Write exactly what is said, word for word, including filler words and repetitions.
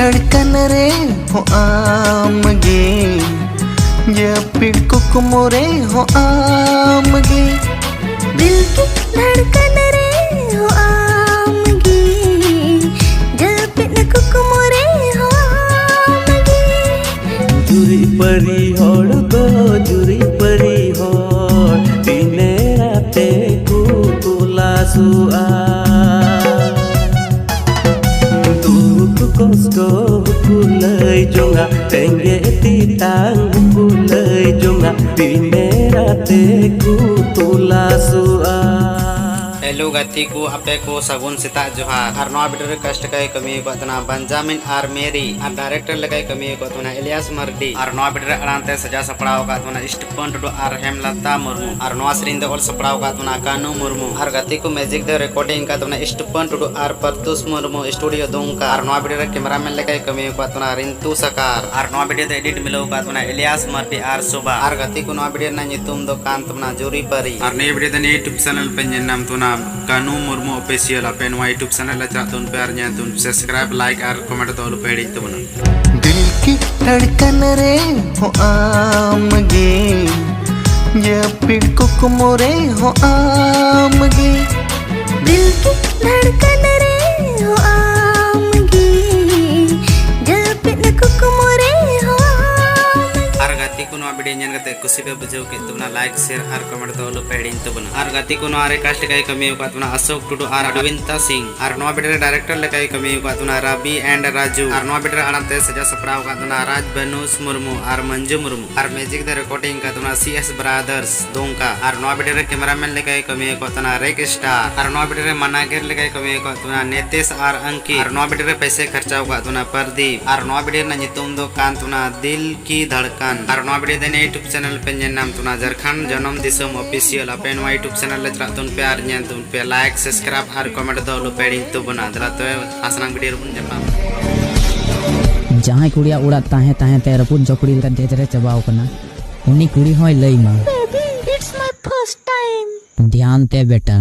ᱫᱷᱟᱲᱠᱟᱱ ᱨᱮ ᱦᱚᱸ ᱟᱢ ᱜᱮ, ᱡᱟᱹᱯᱤᱫ ᱠᱩᱠᱢᱩ ᱨᱮ ᱦᱚᱸ ᱟᱢ ᱜᱮ᱾ ᱫᱤᱞ ᱠᱤ ᱫᱷᱟᱲᱠᱟᱱ ᱨᱮ ᱦᱚᱸ ᱟᱢ ᱜᱮ, ᱡᱟᱹᱯᱤᱫ ᱠᱩᱠᱢᱩ ᱨᱮ ᱦᱚᱸ ᱟᱢ ᱜᱮ᱾ ᱡᱩᱨᱤ ᱯᱟᱹᱨᱤ ᱦᱚᱲ ᱫᱚ ᱡᱩᱨᱤ ᱯᱟᱹᱨᱤ ᱦᱚᱲ ᱛᱤᱱᱮ ᱨᱟᱛᱮ ᱠᱚ ᱛᱚᱞᱟᱥᱚᱜᱼᱟ᱾ ᱫᱩᱠ ᱠᱚᱥᱴᱚ ᱦᱚᱸᱠᱚ ᱞᱟᱹᱭ ᱡᱚᱝᱟ, ᱛᱮᱸᱜᱮ ᱛᱮᱛᱟᱝ ᱦᱚᱸᱠᱚ ᱞᱟᱹᱭ ᱡᱚᱝᱟ, ᱛᱤᱱᱮ ᱨᱟᱛᱮ ᱠᱚ ᱛᱚᱞᱟᱥᱚᱜᱼᱟ᱾ ᱦᱮᱞᱳ ᱜᱟᱛᱮ ᱠᱚ, ᱟᱯᱮ ᱠᱚ ᱥᱟᱹᱜᱩᱱ ᱥᱮᱛᱟᱜ ᱡᱚᱦᱟᱨ᱾ ᱟᱨ ᱱᱚᱣᱟ ᱵᱷᱤᱰᱤᱭᱳ ᱨᱮ ᱠᱟᱥᱴ ᱞᱮᱠᱟᱭ ᱠᱟᱹᱢᱤ ᱟᱠᱟᱫ ᱛᱟᱦᱮᱱᱟ ᱵᱮᱧᱡᱟᱢᱤᱱ ᱟᱨ ᱢᱮᱨᱤ, ᱟᱨ ᱰᱟᱭᱨᱮᱠᱴᱚᱨ ᱞᱮᱠᱟᱭ ᱠᱟᱹᱢᱤ ᱟᱠᱟᱫ ᱛᱟᱦᱮᱱᱟ ᱮᱞᱤᱭᱟᱥ ᱢᱟᱨᱰᱤ, ᱟᱨ ᱱᱚᱣᱟ ᱵᱷᱤᱰᱤᱭᱳ ᱨᱮ ᱟᱲᱟᱝ ᱛᱮ ᱥᱟᱡᱟᱣ ᱥᱟᱯᱲᱟᱣ ᱟᱠᱟᱫ ᱛᱟᱦᱮᱱᱟ ᱤᱥᱴᱯᱚᱱ ᱴᱩᱰᱩ ᱟᱨ ᱦᱮᱢᱞᱟᱛᱟ ᱢᱩᱨᱢᱩ, ᱟᱨ ᱱᱚᱣᱟ ᱥᱮᱨᱮᱧ ᱫᱚ ᱚᱞ ᱥᱟᱯᱲᱟᱣ ᱟᱠᱟᱫ ᱛᱟᱦᱮᱱᱟ ᱠᱟᱱᱩ ᱢᱩᱨᱢᱩ, ᱟᱨ ᱜᱟᱛᱮ ᱠᱚ ᱢᱤᱭᱩᱡᱤᱠ ᱫᱚ ᱨᱮᱠᱚᱨᱰᱤᱝ ᱟᱠᱟᱫ ᱛᱟᱦᱮᱱᱟ ᱤᱥᱴᱯᱚᱱ ᱴᱩᱰᱩ ᱟᱨ ᱯᱟᱨᱛᱩᱥ ᱢᱩᱨᱢᱩ ᱥᱴᱩᱰᱤᱭᱳ ᱫᱩᱢᱠᱟ, ᱟᱨ ᱱᱚᱣᱟ ᱵᱷᱤᱰᱤᱭᱳ ᱨᱮ ᱠᱮᱢᱮᱨᱟᱢᱮᱱ ᱞᱮᱠᱟᱭ ᱠᱟᱹᱢᱤ ᱟᱠᱟᱫ ᱛᱟᱦᱮᱱᱟ ᱨᱤᱱᱛᱩ ᱥᱟᱠᱟᱨ, ᱟᱨ ᱱᱚᱣᱟ ᱵᱷᱤᱰᱤᱭᱳ ᱫᱚ ᱮᱰᱤᱴ ᱢᱤᱞᱟᱹᱣ ᱟᱠᱟᱫ ᱛᱟᱦᱮᱱᱟ ᱮᱞᱤᱭᱟᱥ ᱢᱟᱨᱰᱤ ᱟᱨ ᱥᱳᱵᱟ, ᱟᱨ ᱜᱟᱛᱮ ᱠᱚ ᱱᱚᱣᱟ ᱵᱷᱤᱰᱤᱭᱳ ᱨᱮᱱᱟᱜ ᱧᱩᱛᱩᱢ ᱫᱚ ᱠᱟᱱ ᱛᱟᱵᱚᱱᱟ ᱡᱩᱨᱤ ᱯᱟᱹᱨᱤ, ᱟᱨ ᱱᱤᱭᱟᱹ ᱵᱷᱤᱰᱤᱭᱳ ᱫᱚ ᱱᱤᱭᱟᱹ YouTube ᱪᱮᱱᱮᱞ ᱯᱮ ᱧᱮᱞ ᱧᱟᱢ ᱛᱟᱵᱚᱱᱟ ᱠᱟᱱᱩ ᱢᱩᱨᱢᱩ ᱚᱯᱷᱤᱥᱤᱭᱟᱞ᱾ ᱟᱯᱮ ᱱᱚᱣᱟ YouTube ᱪᱮᱱᱮᱞ ᱨᱮ ᱪᱟᱞᱟᱜ ᱛᱟᱵᱚᱱ ᱯᱮ ᱟᱨ ᱧᱮᱞ ᱛᱟᱵᱚᱱ ᱯᱮ, ᱥᱟᱵᱥᱠᱨᱟᱭᱤᱵ, ᱞᱟᱭᱤᱠ ᱟᱨ ᱠᱚᱢᱮᱱᱴ ᱫᱚ ᱟᱞᱚ ᱯᱮ ᱦᱤᱲᱤᱧ ᱛᱟᱵᱚᱱᱟ᱾ ᱫᱤᱞ ᱠᱤ ᱫᱷᱟᱲᱠᱟᱱ ᱨᱮ ᱦᱚᱸ ᱟᱢ ᱜᱮ, ᱡᱟᱹᱯᱤᱫ ᱠᱩᱠᱢᱩ ᱨᱮ ᱦᱚᱸ ᱟᱢ ᱜᱮ᱾ ᱫᱤᱞ ᱠᱤ ᱫᱷᱟᱲᱠᱟᱱ ᱨᱮ ᱦᱚᱸ ᱟᱢ ᱜᱮ, ᱡᱟᱹᱯᱤᱫ ᱠᱩᱠᱢᱩ ᱨᱮ ᱦᱚᱸ ᱟᱢ ᱜᱮ᱾ ᱟᱨ ᱜᱟᱛᱮ ᱠᱚ, ᱱᱚᱣᱟ ᱵᱷᱤᱰᱤᱭᱳ ᱧᱮᱞ ᱠᱟᱛᱮ ᱠᱩᱥᱤ ᱯᱮ ᱵᱩᱡᱷᱟᱹᱣ ᱠᱮᱫ ᱛᱟᱵᱚᱱᱟ, ᱞᱟᱭᱤᱠ, ᱥᱮᱭᱟᱨ ᱟᱨ ᱠᱚᱢᱮᱱᱴ ᱫᱚ ᱟᱞᱚ ᱯᱮ ᱦᱤᱲᱤᱧ ᱛᱟᱵᱚᱱᱟ᱾ ᱟᱨ ᱜᱟᱛᱮ ᱠᱚ, ᱱᱚᱣᱟ ᱨᱮ ᱠᱟᱥᱴ ᱞᱮᱠᱟᱭ ᱠᱟᱹᱢᱤ ᱟᱠᱟᱫ ᱛᱟᱵᱚᱱᱟ ᱚᱥᱳᱠ ᱴᱩᱰᱩ ᱟᱨ ᱚᱨᱵᱤᱱᱫᱟ ᱥᱤᱝ, ᱟᱨ ᱱᱚᱣᱟ ᱵᱷᱤᱰᱤᱭᱳ ᱨᱮ ᱰᱟᱭᱨᱮᱠᱴᱚᱨ ᱞᱮᱠᱟᱭ ᱠᱟᱹᱢᱤ ᱟᱠᱟᱫ ᱛᱟᱵᱚᱱᱟ ᱨᱟᱵᱤ ᱮᱱᱰ ᱨᱟᱡᱩ, ᱟᱨ ᱱᱚᱣᱟ ᱵᱷᱤᱰᱤᱭᱳ ᱨᱮ ᱟᱲᱟᱝ ᱛᱮ ᱥᱟᱡᱟᱣ ᱥᱟᱯᱲᱟᱣ ᱟᱠᱟᱫ ᱛᱟᱵᱚᱱᱟ ᱨᱟᱡᱽ ᱵᱟᱱᱩᱥ ᱢᱩᱨᱢᱩ ᱟᱨ ᱢᱚᱧᱡᱩ ᱢᱩᱨᱢᱩ, ᱟᱨ ᱢᱤᱭᱩᱡᱤᱠ ᱫᱚ ᱨᱮᱠᱚᱨᱰᱤᱝ ᱟᱠᱟᱫ ᱛᱟᱵᱚᱱᱟ ᱥᱤ ᱮᱥ ᱵᱨᱟᱫᱟᱨᱥ ᱫᱩᱢᱠᱟ, ᱟᱨ ᱱᱚᱣᱟ ᱵᱷᱤᱰᱤᱭᱳ ᱨᱮ ᱠᱮᱢᱮᱨᱟᱢᱮᱱ ᱞᱮᱠᱟᱭ ᱠᱟᱹᱢᱤ ᱟᱠᱟᱫ ᱛᱟᱵᱚᱱᱟ ᱨᱮᱠ ᱥᱴᱟᱨ, ᱟᱨ ᱱᱚᱣᱟ ᱵᱷᱤᱰᱤᱭᱳ ᱨᱮ ᱢᱟᱱᱟᱜᱮᱨ ᱞᱮᱠᱟᱭ ᱠᱟᱹᱢᱤ ᱟᱠᱟᱫ ᱛᱟᱵᱚᱱᱟ ᱱᱤᱛᱮᱥ ᱟᱨ ᱟᱝᱠᱤᱛ, ᱟᱨ ᱱᱚᱣᱟ ᱵᱷᱤᱰᱤᱭᱳ ᱨᱮ ᱯᱚᱭᱥᱟᱭ ᱠᱷᱚᱨᱪᱟ ᱟᱠᱟᱫ ᱛᱟᱵᱚᱱᱟ ᱯᱨᱚᱫᱤᱯ, ᱟᱨ ᱱᱚᱣᱟ ᱵᱷᱤᱰᱤᱭᱳ ᱨᱮᱱᱟᱜ ᱧᱩᱛᱩᱢ ᱫᱚ ᱠᱟᱱ ᱛᱟᱵᱚᱱᱟ ᱫᱤᱞ ᱠᱤ ᱫᱷᱟᱲᱠᱟᱱ, ᱟᱨ ᱱᱚᱣᱟ ᱵᱷᱤᱰᱤᱭᱳ ᱫᱚ ᱱᱤᱭᱟᱹ YouTube ᱪᱮᱱᱮᱞ ᱯᱮ ᱧᱮᱞ ᱧᱟᱢ ᱛᱟᱵᱚᱱᱟ ᱡᱷᱟᱨᱠᱷᱚᱸᱰ ᱡᱚᱱᱚᱢ ᱫᱤᱥᱚᱢ ᱚᱯᱷᱤᱥᱤᱭᱟᱞ᱾ ᱟᱯᱮ ᱱᱚᱣᱟ YouTube ᱪᱮᱱᱮᱞ ᱨᱮ ᱪᱟᱞᱟᱜ ᱛᱟᱵᱚᱱ ᱯᱮ ᱟᱨ ᱧᱮᱞ ᱛᱟᱵᱚᱱ ᱯᱮ, ᱞᱟᱭᱤᱠ, ᱥᱟᱵᱥᱠᱨᱟᱭᱤᱵ ᱟᱨ ᱠᱚᱢᱮᱱᱴ ᱫᱚ ᱟᱞᱚ ᱯᱮ ᱦᱤᱲᱤᱧ ᱛᱟᱵᱚᱱᱟ᱾ ᱫᱮᱞᱟ ᱛᱚᱵᱮ ᱟᱥᱟᱱᱟᱝ ᱵᱷᱤᱰᱤᱭᱳ ᱨᱮᱵᱚᱱ ᱧᱟᱯᱟᱢ᱾ ᱡᱟᱦᱟᱸᱭ ᱠᱩᱲᱤᱭᱟᱜ ᱚᱲᱟᱜ ᱛᱟᱦᱮᱸ ᱛᱟᱦᱮᱸ ᱛᱮ ᱨᱟᱹᱯᱩᱫ ᱡᱚᱠᱲᱤ ᱞᱮᱠᱟ ᱫᱮᱡ ᱨᱮ ᱪᱟᱵᱟᱣ ᱠᱟᱱᱟ, ᱩᱱᱤ ᱠᱩᱲᱤ ᱦᱚᱸᱭ ᱞᱟᱹᱭ ᱢᱟ᱾ Baby, it's my first time. ᱫᱷᱮᱭᱟᱱ ᱛᱮ ᱵᱮᱴᱟ᱾